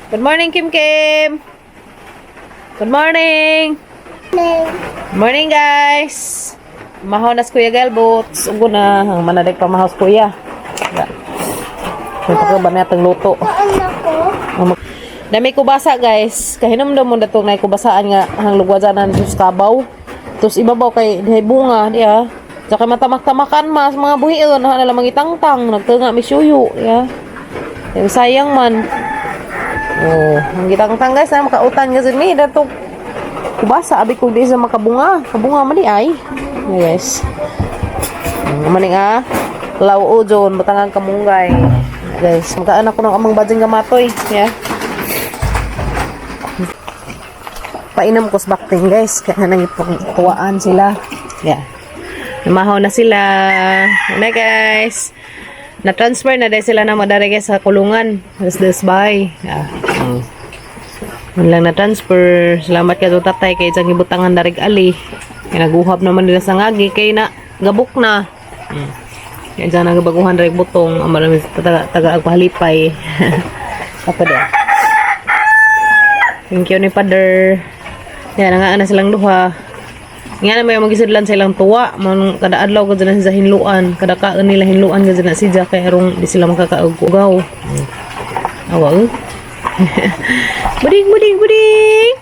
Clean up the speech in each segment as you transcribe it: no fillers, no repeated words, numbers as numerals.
Good morning, Kim Kim. Good morning. Good morning, guys. Mahaw na si Kuya Galbot. Ugo na. Ang manadag pa mahaw si Kuya. Ya. May pagka ba natang luto. Dami kubasa, guys. Kahinom daw mo datong na kubasaan nga hang lugwajanan sa kabaw. Tapos ibabaw kay dihay bunga, diya. Saka matamak-tamakan mas mga buhion na lang mangitangtang nagtunga mi suyo, ya. Yung sayang man. Oh, ang gitangtang, guys, na makautan kasi mi dato kubasa abi ko di sa makabunga. Kabunga man di ay. Yeah, guys. Ang maning ah. Law ujon butangan kamunggay. Guys, makaan ako ng amang badjing gamatoy, yeah. Painom ko sa bakting, guys, kaya nang ipangtuwaan sila. Yeah. Namahaw na sila. Ano, guys? Na-transfer na dahil sila na madari, guys, sa kulungan. This this by. Yeah. Yun lang na-transfer. Salamat ka tatay kay isang ibutangan darig ali. Kaya naguhap naman nila sa ngagi kay na gabok na. Kaya dyan nagabaguhan darig butong. Ang marami taga, taga agpahalipay. Apa da? Thank you ni Father. Yan, nga na silang duha. Nga na may magisudlan sa ilang tuwa. Manong kada adlaw ka dyan na sila hinluan. Kada kaon nila hinluan ka dyan na siya. Kaya arong di sila makakaugaw. Awa eh. Budik, budik, budik!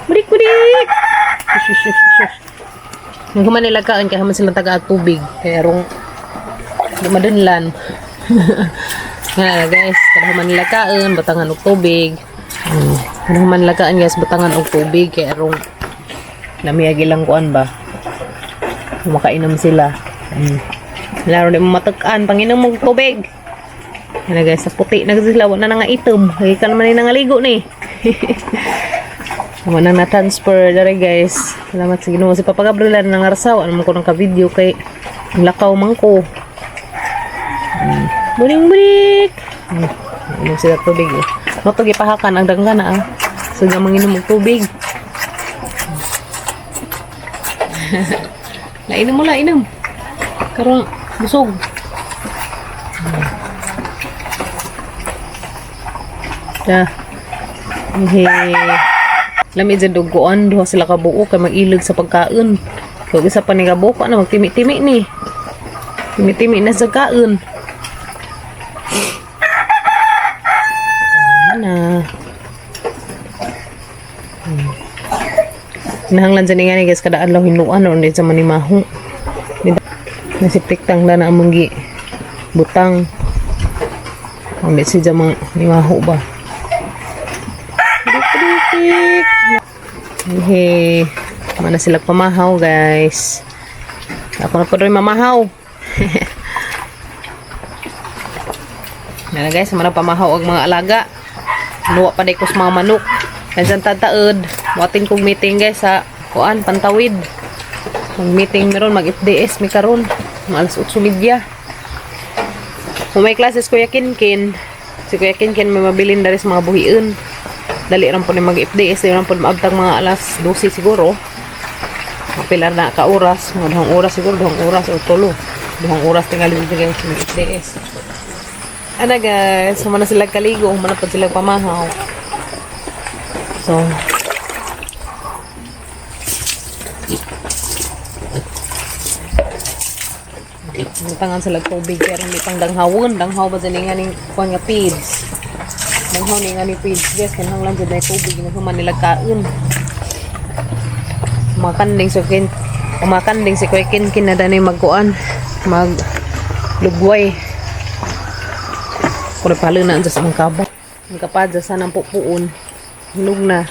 Budik, budik! Shush, shush, shush, shush. Nung human nila kaon, kaya human silang taga tubig. Kaya arong di madunlan. Nga na, guys, kada human nila kaon, batangan og tubig. Kada human nila kaon, guys, batangan og tubig. Kaya arong lamiyag ilang kuan ba? Makainom sila. Laro di mo matakan, panginom og tubig. Yan na, guys, sa puti na kasi sila, wala na nga itom. Ay ka naman ni nangaligo ni. Wala na na-transfer dere, guys. Salamat sa Ginoo. Si Papa Gabriel na nangarsaw. Ano man ko nang ka-video kay lakaw man ko. Buring burik. Inom sila tubig eh. Mo to gipahakan ang dangga na ah. So nga manginom og tubig. Lainom mo la, inom. Karong busog. Da. He. Lami dyan duguan, duha sila kabuo kay mag-ilag sa pagkaon. Kung isa pa ni kabuo na magtimi-timi ni. Timi-timi na sa kaon. Ano na. Nahanglan dyan nga ni, guys, kada adlaw hinuan or hindi sa manimaho. Nasiptiktang na na among gi butang. Hindi siya mang nimaho ba. Tik. Hey, mana sila pamahaw, guys. Ako na po rin mamahaw. Nana, guys, mana pamahaw ang mga alaga. Luwa pa day ko sa mga manok. Nandiyan tataod. Watin kong meeting, guys, sa kuan, Pantawid. Mag-meeting meron, mag-FDS mi karon. Mga alas 8:30. Kung may classes Kuya Kinkin, si Kuya Kinkin may mabilin dari sa mga buhiin. Dali ran po ni mag-FDS, dali ran po maabtang mga alas 12 siguro. Mapilar na ka oras, mga 2 oras siguro, 2 oras o tulo. 2 oras tingali dito, guys, mag-FDS. Ana, guys, humana sila kaligo, humana po sila pamahaw. So, tangan sila tubig pero hindi pang danghawon. Danghaw ba dyan nga ning kuan nga feeds. Danghaw ni nga ni feeds, guys. Kanang lang dyan ay tubig. Naghuman nila kaon. Umakanding so kin umakanding si Kuya Kin kin na danay magkuan mag lugway. Kuno palo na sa among kaba. Ang kapadya sa nang pupuon. Hinog na.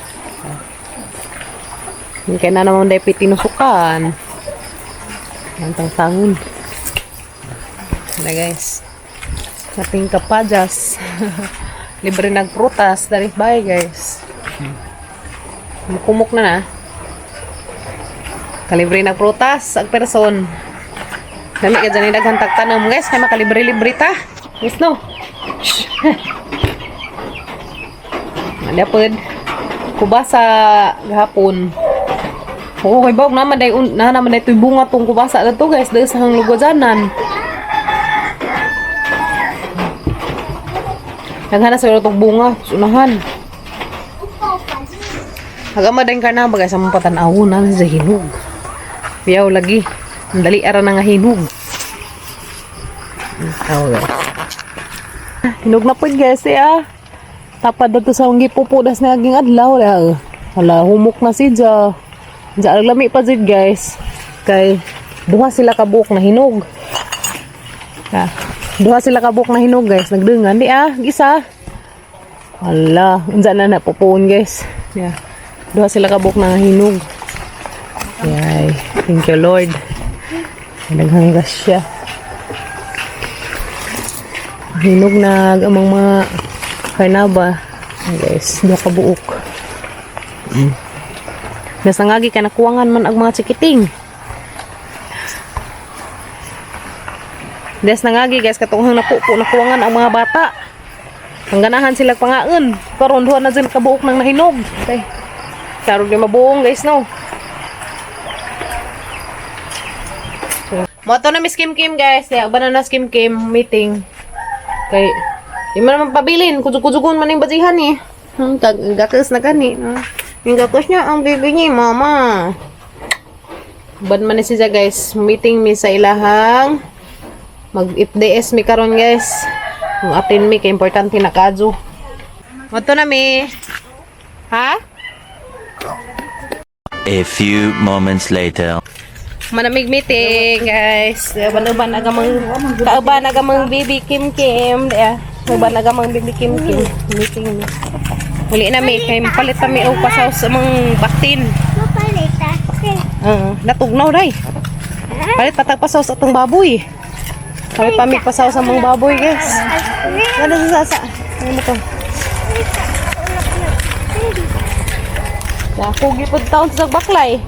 Hindi kaya na naman dahil tinusukan. Ang tangtangon. Na, guys. Ating kapadyas. Libre nagprutas. Dari bye, guys. Kumuk na na. Kalibre nagprutas. Ag person. Dami ka dyan daghan tagtanom, guys. Kaya makalibre-libre ta. Yes no. Shh. Ano pod? Kubasa gahapon. Oo, kay bawg naman day na naman day to'y bunga tong kubasa na to, guys, dahil sa hang lugwajanan. Daghan na siguro tong bunga sa unahan. Hagama din ka na bagay sa mong patanawon na sa hinog. Biyaw lagi. Ang dali ara na nga hinog. Oh, guys. Hinog na po, guys, eh, ah. Tapad na to sa akong gipupudas na aging adlaw. Wala, wala humok na si Ja. Ja, lami pa jud, guys. Kay duha sila kabuok na hinog. Ah, duha sila kabuok na hinog, guys. Nagdungan di ah, isa. Wala, unsa na napupuon, guys. Yeah. Duha sila kabuok na hinog. Yay. Thank you, Lord. Naghanggas siya. Hinog na amang mga karnaba. Ay, guys, duha ka buok. Nasa ngagi ka nakuwangan man ang mga chikiting. Des nangagi, guys, katunghang napupo nakuwangan ang mga bata. Ang ganahan sila pangaon. Karon duha na sila kabuok ng nahinog. Okay. Karog di mabuong, guys, no. Moto na Miss Kim Kim, guys. Kaya banana Kim Kim meeting. Kay di man naman pabilin, kujug-kujugon man yung basihan eh. Gakas na gani. Yung gakas niya ang baby niya, mama. Ban man ni siya, guys. Meeting mi sa ilahang mag FDS mi karon, guys. Kung atin mi kay importante na kadyo. Moto na mi. Ha? A few moments later. Manamig meeting, guys. Uban-uban agamang kauban agamang baby Kim Kim. Yeah. Uban agamang baby Kim Kim. Meeting mi. Uli na mi kay palit ta mi og pasaw sa mga baktin. Natugnaw day. Palit patag pasaw sa atong baboy. Palit pa mi pasaw sa mga baboy, guys. Ano sa? Ano to? Nakugi pud taon sa baklay.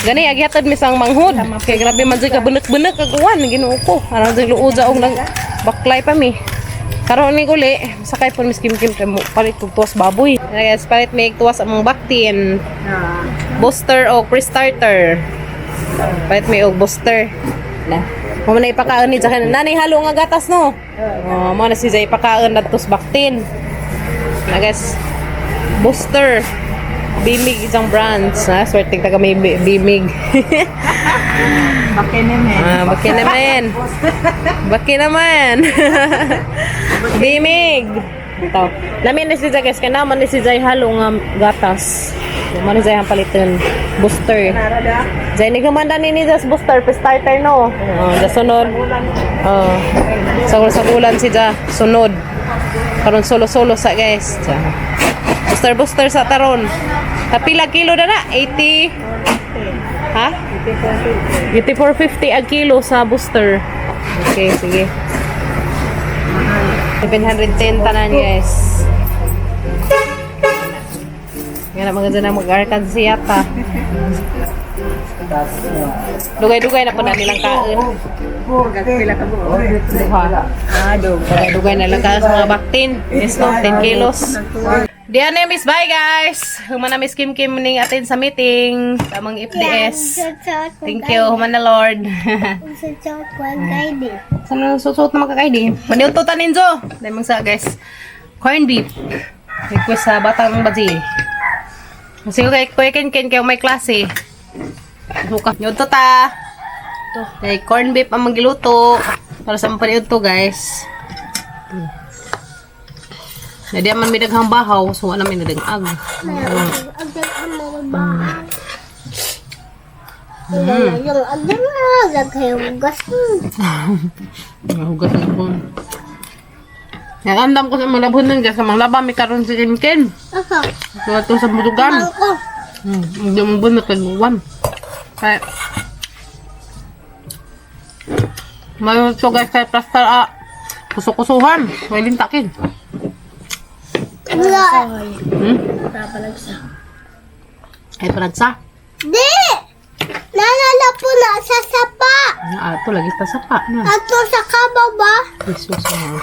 Gani aghatad mi sang manghod. Kay grabe man jud ka bunek-bunek kag uwan, Ginoo ko. Aron jud luod og nag baklay pa mi. Karon ni uli, sakay po Miss Kim Kim kay mo palit og tuwas baboy. Ana, guys, palit mi tuwas among baktin. Booster o pre-starter. Palit mi og booster. Na. Mo na ipakaon ni Jack. Nanay halo nga gatas no. Oh, mo na si Zay ipakaon nadtos baktin. Na, guys, booster. Bimig isang branch. Ha? Swerte taga may Bimig. Ah, baki naman. Baki naman. Bimig. Ito. Lamin na si Zay, guys. Kaya naman ni si Zay halo nga gatas. Naman ni Zay ang palitan. Booster. Zay, nagkamanda ni ni Zay booster. Pre-starter no. Oh, da sunod. Oh. Sagul-sagulan si Zay. Sunod. Karon solo-solo sa, guys. Zay. Booster booster sa taron. Kapila kilo na na? 80. Ha? 84.50 ang kilo sa booster. Okay, sige. 710 tanan, guys. Nga na mga dyan na mag-arkan siya ta. Dugay-dugay na po na nilang kain. Duha. Dugay-dugay na lang kain sa mga baktin. Yes, no? 10 kilos. Diyan na, miss. Bye, guys! Human na Miss Kim Kim ning atin sa meeting. Tamang FDS. Thank you. Human na Lord. Sa mga susuot na makakaidi. Maniunto ta ninjo. Dahil sa, guys. Corn beef. Request sa batang baji. Kasi kay Kuya Ken Ken kayo may klase. Buka. Nyunto ta. Kay corn beef ang magiluto. Para sa mga paniudto, guys. Na di man may daghang bahaw, so wala may nadagag. Nahugas na ko. Nagandam ko sa mga labon nun, guys. Sa mga laba, may karon si Ken Ken. So, ito sa budugan. Hindi mo ba nagkaguwan? Kaya, mayroon ito, guys, kaya plaster, ah, kuso-kusuhan. May lintakin. Ay, panagsa. Di! Nalala po na sa sapa. Ah, ito, lagi pa sapa. Na. Ato sa kabaw ba? Jesus, ah.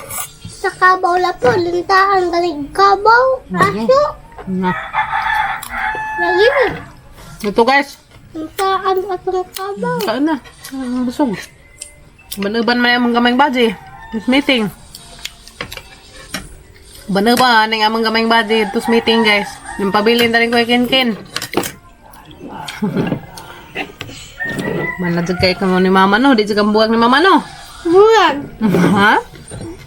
Sa kabaw la po. Lintahan galing kabaw. Aso. Na. Lagi. Ito, guys. Lintahan atong kabaw. Kain na. Ang busog. Manuban man yung mga gamay baji. This meeting. Bano ba ning among gamayng budget tus meeting, guys. Yung pabilin na rin ko kin kin. Mana jud kay kamo ni mama no, di jud kang buwag ni mama no. Bulan. Ha?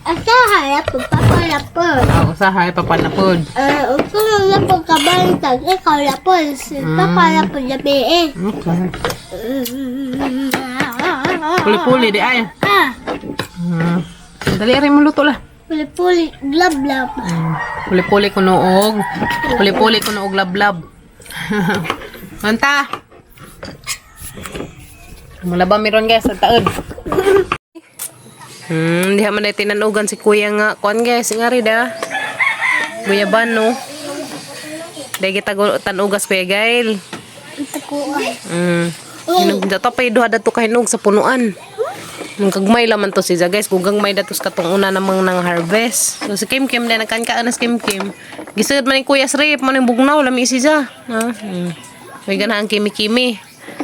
Asa harap po, papa lapon. Ah, usahay papanapod. Eh, uso na po kabantag, ikaw lapon, si papa lapon gabi eh. Okay. Puli-puli di ay. Ah, Dali rin mo luto lah. puli-puli, blab-blab. Puli-puli kuno og. Puli-puli kuno og lablab. Manta. Mula ba meron, guys, sa taon. Diha man ay tinanugan si kuya nga kuan, guys, nga ri da. Guyaban no. Dahil kita tanugas, Kuya Gail. Takuan. Hinog dato pa duha dato kahinog sa punuan. Nung kagmay laman to siya, guys, kung gagmay datos katong una namang nang harvest. So si Kim Kim din nagkankaan na si Kim Kim. Gisud man ni Kuya Srip, man yung bugnaw lami siya. Ha? May ganahan kimi kimi.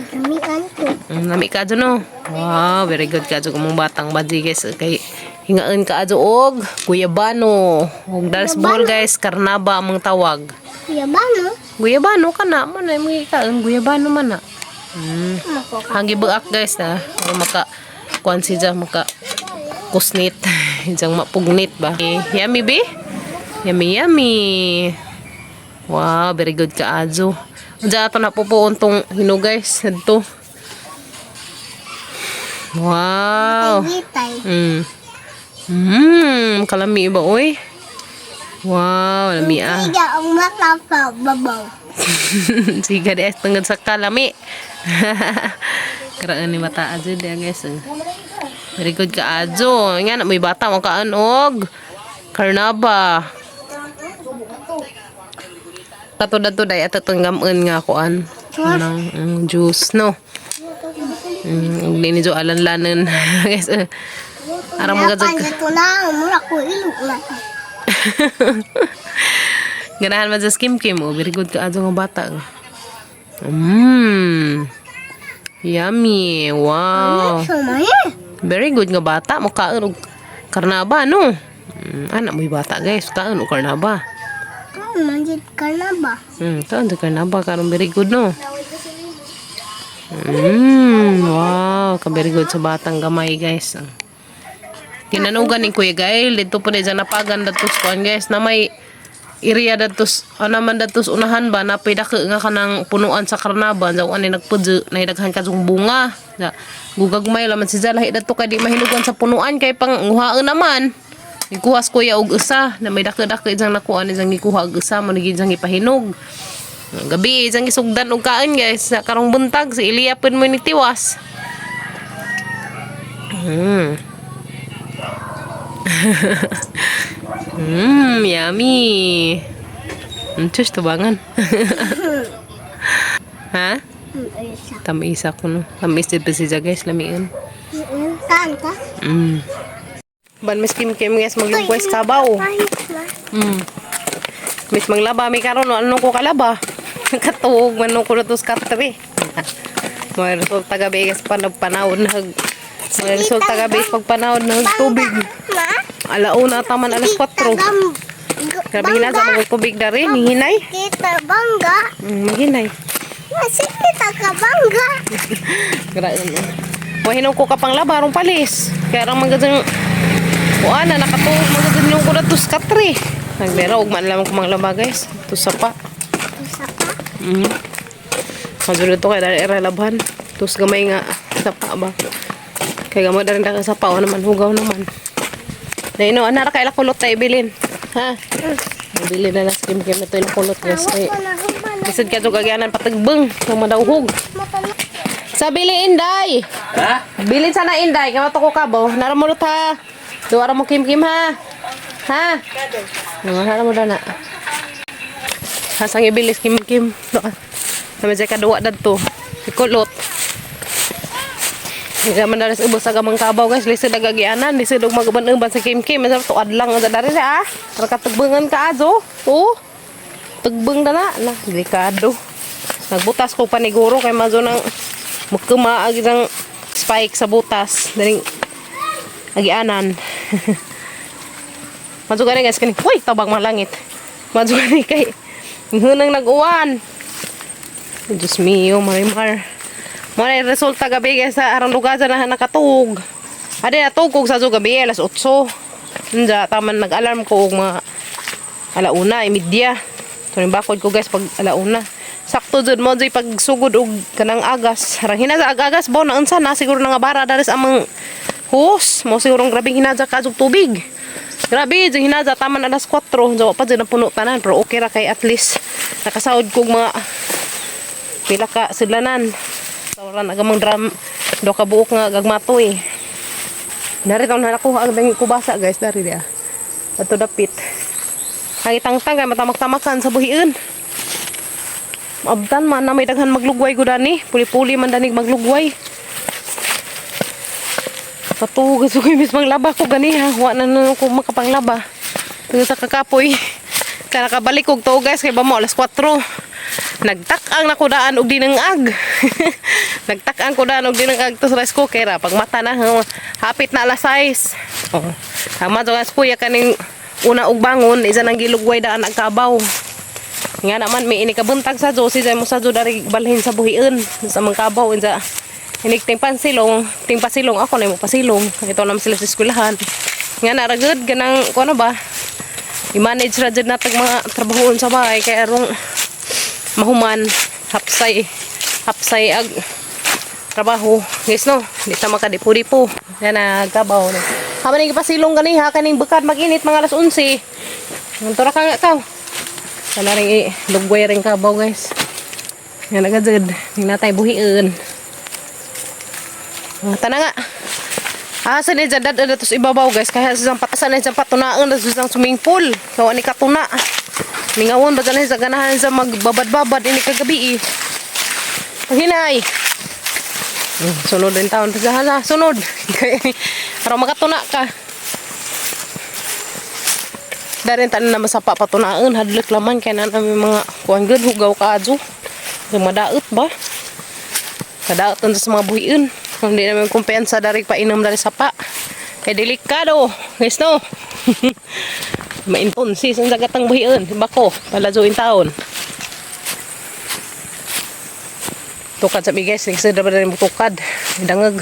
Kamian ko. Lami ka dyan, no? Wow, very good ka dyan kumong batang badji, guys. Kay hingaan ka adyo og guyabano. Og dalas buhol, guys, karnaba among tawag. Yabano? Guyabano ka na mo na mga ikaon guyabano man na. Mako. Hangi buak, guys, na. Para maka kuan siya maka kusnit. Ijang mapugnit ba. Eh, yummy be? Yummy yummy. Wow, very good ka ajo. Diyan ato na pupuon tong hinog, guys. Adto. Wow. Gitay. Kalami ba oy? Wow, lami ah. Siga ang mata sa babaw. Siga di tungod sa kalami. Karaan ni mata ajo di guys. Eh. Very good ka ajo. Nga na may bata mo kaan og karnaba. Kato dato day ato tong gamun nga kuan. Anong juice no. Og ni jo alan lanan guys. Eh. Aram mga Lapan dito na, mura ko ilok na. Ganahan man sa skim kim. Oh, very good ka ajo nga bata. Yummy. Wow. Sumaya. Very good nga bata. Mukhaan og karnaba no. Anak mo'y bata, guys. Kaan og karnaba. Ah, manjit ka na ba? Kaan sa karnaba karon very good no. Wow, ka very good sa batang gamay, guys. Tinanugan ni Kuya Gail dito po dyan napagan datos kuan, guys, na may area datos ano man datos unahan ba napay dako nga kanang punuan sa karnaba daw ani nagpudyo na daghan ka bunga. Da, gugagmay laman si lahi dato kay di mahinugan sa punuan kay pang nguhaan naman. Gikuha sa kuya og usa na may dako-dako isang nakuha ni isang gikuha og usa mo naging isang ipahinog. Gabi isang gisugdan og kaon, guys, sa karong buntag si Ilya pud mo ni tiwas. Yummy. Sus, tubangan. Ha? Isa. Tamis ako, no. Tamis din pa siya, guys. Lamian. Kaan ka? Ban, Miss Kim Kim, guys, maglungkwes kabaw. Pahit na. Miss manglaba mi karon ano ko kalaba. Katuog man ko na tos katre. Mga resulta gabi, guys, panawod nag mga resulta gabi pag panawod nag tubig. Ma? Alauna taman alas 4. Grabe hina sa mga tubig dari, hinay. Kita bangga. Maghinay. Masih kita ka bangga. Grabe. Wahinom ko ka pang laba, arong palis. Kaya rang magandang kuan na nakatuog magandang ko na tos katre. Nagbera og man lamang ko mang laba, guys. Tos sapa. Isa pa. Madulot to kay dali era labhan. Tos gamay nga sapa ba. Kay gamay dali ka sapa o naman hugaw naman. Dai no ana ra kay kulot ta ibilin. Ha? Ibilin na lang sa kim kim na to ilang kulot, guys. Kay lisod ka to kagyanan patagbeng ng madawhog. Sa bili inday. Ha? Bilin sana inday kay mato ko kabo. Naramulot ha. Duwa ra mo kim kim ha. Ha? Nga hara mo dana. Hasang ibilis kim kim. Kami dyan kaduwa dadto. Si kulot. Hindi man daras ubos sa gamang kabaw, guys. Lisod nagagianan. Lisod og magaban-uban sa kim kim. Masarap tuad lang ang dari ah. Para katugbangan ka azo. Oh. Tugbeng na na. Na, delikado. Nagbutas ko paniguro kay mazo nang mukuma ag isang spike sa butas. Daling agianan. Madto gani, guys, kani. Uy, tabang malangit. Madto gani kay hunang nag-uwan. Diyos mio, Marimar. Mo na yung resulta gabi, guys, sa arang lugar dyan na nakatug. Ade natug kog sa gabi alas 8. Unja taman nag-alarm ko og mga alauna, imidya. So yung bakod ko, guys, pag alauna. Sakto jud mo jud pag sugod og kanang agas. Harang hina sa agas bo na unsa na siguro nga bara daris amang hose. Mo siguro grabing hinaja ka og tubig. Grabe, jud hinaja taman alas 4. Jawa pa jud napuno tanan, pero okay ra kay at least nakasahod kog mga pila ka sidlanan. Sauran agamang drum do ka buok nga gagmatoy. Dari taon na nakuha ang dang kubasa, guys, dari dia. Ato dapit. Ang itangtang kay matamak-tamakan sa buhiin. Maabtan man na may daghan maglugway ko dani. Puli-puli man danig maglugway. Patugas ko yung mismang laba ko gani ha. Wa na na ko makapanglaba. Tungod sa kakapoy. Kaya nakabalik og to, guys, kay ba mo alas 4. Nagtak-ang nakudaan og dinangag. Nagtak-ang kudaan og dinangag to sa rice cooker ah. Pag mata na hapit na alas 6. Oh. Tama to, guys, kuya kaning una og bangon isa nang gilugway daan ang kabaw. Nga naman may ini kabuntag sa Diyos, si mo sa Diyos dari balhin sa buhiin sa mga kabaw insa inig ting pansilong, ting pasilong ako na mo pasilong. Ito naman sila sa eskwelahan. Nga na ragud ganang kuno ba? I-manage ra jud natag mga trabahoon sa bahay kay arong mahuman hapsay hapsay ag trabaho, guys, no? Di ta makadipo-dipo yan na kabaw na Haman ni pasilong gani ha kaning bukad mag-init mga alas 11. Nguntura ka nga kaw. Sana rin lugway rin kabaw, guys. Yan agad jud. Natay buhiin. Tana nga. Asa ni dyan dad ato sa ibabaw, guys. Kaya sa isang patasan na isang patunaan na sa isang swimming pool. Kawa ni katuna. Mingawon ba dyan sa ganahan sa magbabad-babad ini kagabi eh. Paghinay. Sunod din taon. Hala, sunod. Para makatuna ka. Darin tanan na masapa patunaan. Hadlok laman kaya na namin mga kuan gud hugaw kaadyo. Yung madaot ba? Kadaot sa mga buhiin. Kung di namin kumpiyansa dari painom dari sapa. Kay delikado. Guys, no? Maintonsis ang dagatang buhiin. Bako, palazuin taon. Tukad sa guys. Kasi dapat rin mo tukad. Dangag.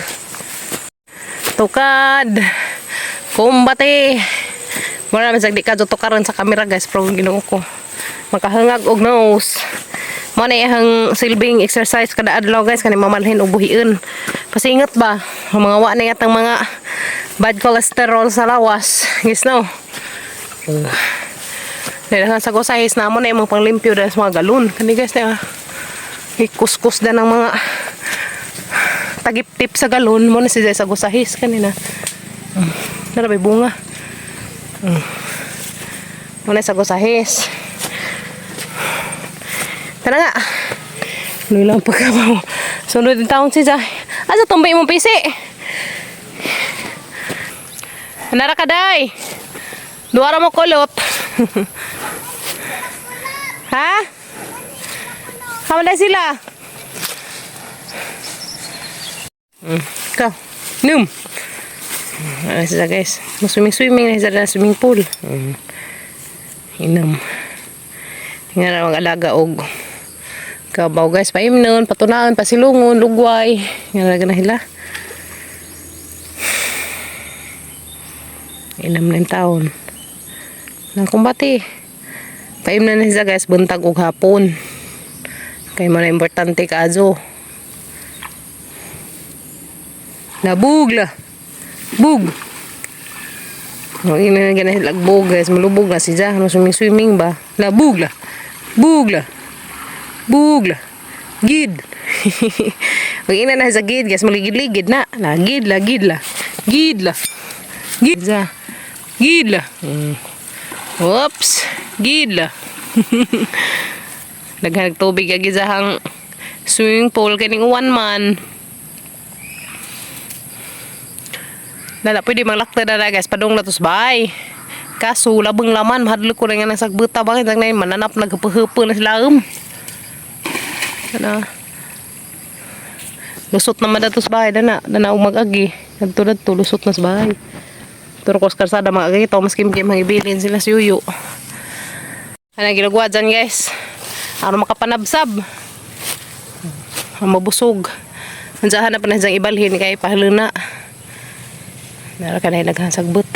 Tukad. Kumbate. Wala naman sa di ka tukaran sa camera, guys. Pero Ginoo ko. Makahangag og nose. Mo na iyang silbing exercise kada adlaw, guys, kani mamalhin og buhiin. Pasingot ba? Ang mga wa na yatang mga bad cholesterol sa lawas. Guys, no? Dahil sa gusahis na mo na imong panglimpyo dahil sa mga galon. Kani, guys, na ikuskus na ng mga tagip-tip sa galon mo na si sa gusahis kanina. Nara may bunga. Mo na sa gusahis. Tara nga. Ano lang pagkabaw. Sunod din taon si Jai. Asa tumbay mong pisi? Nara ka day. Duara mo kulot. Ha? Kamu sila? Ikaw. Num. Ano sila, guys? Swimming swimming na sila sa swimming pool. Inom. Nga na mag-alaga og kabaw, guys. Paimnon, patunaan, pasilungon, lugway. Nga na na sila. Inom na yung taon. Nang kumbati. Paimnon na sila, guys, buntag og hapon. Kay mo na importante kazo. Nabug la. Bug. No, ina na gana lagbog, guys, malubog na siya. Ano swimming swimming ba? Labug la. Bug la. Bug la. Gid. Pag ina na sa gid, guys, maligid-ligid na. La gid la gid la. Gid la. Gid la. Gid la. Oops. Gid la. Daghan tubig agi sa hang swimming pool kining uwan man. Dala pwede manglakta dala, guys, padung na tos bay. Kaso labang laman mahadlok ko na nga nang sagbuta bakit ang mananap naghapahepa na sila um. Ana. Lusot naman dato sa bahay dana, dana og mag-agi. Kadto dadto lusot na sa bahay. Turo ko sa karsada mga gagito, mas kimkim ang ibilin sila si Yuyo. Ano ginagawa dyan, guys? Ano makapanabsab? Ang mabusog. Nandiyan na pa na siyang ibalhin kay pahaluna. Nara ka na ilaghan sagbot.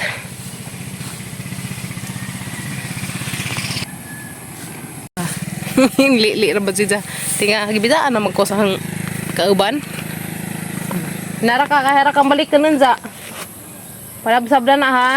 Lili ra ba siya? Tinga gibidaan na magkosahang kauban. Nara ka kahera kang balik ka nun za. Panabsab na na ha.